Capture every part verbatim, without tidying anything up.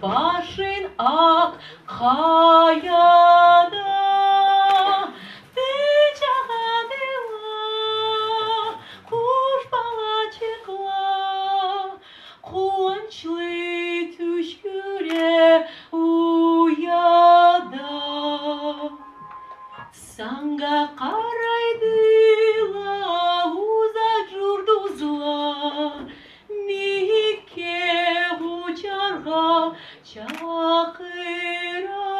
Башын акъ къаяда тынч агъадыла къуш балачыкъла, къууанчлы тюшкюре уяда. Санга къарайдыла узакъ жулдузла, мийикге учаргъа чакъыра.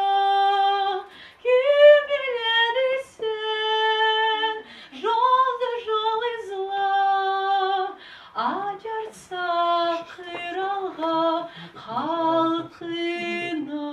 Ким биледи сен, жолда жолдузла ачарса къыралгъа халкъына.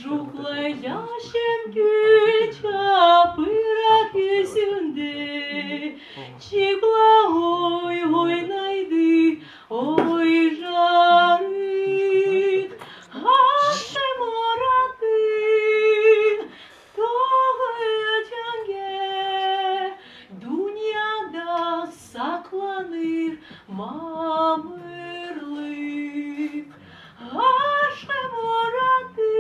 Жукълай жашым гюл чапыракъ юсюнде, чыбла ой ойнайды, ой, жарыкъ, ашхы муратым, тогъу ёчюнге дунияда сакъланыр мамырлыкъ. Ашхы муратым,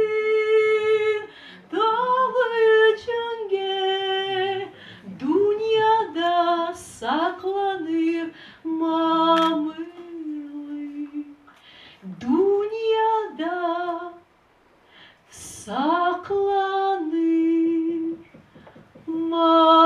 тогъу ёчюнге дунияда сакъланыр мамырлыкъ. Дунияда сакъланыр ма-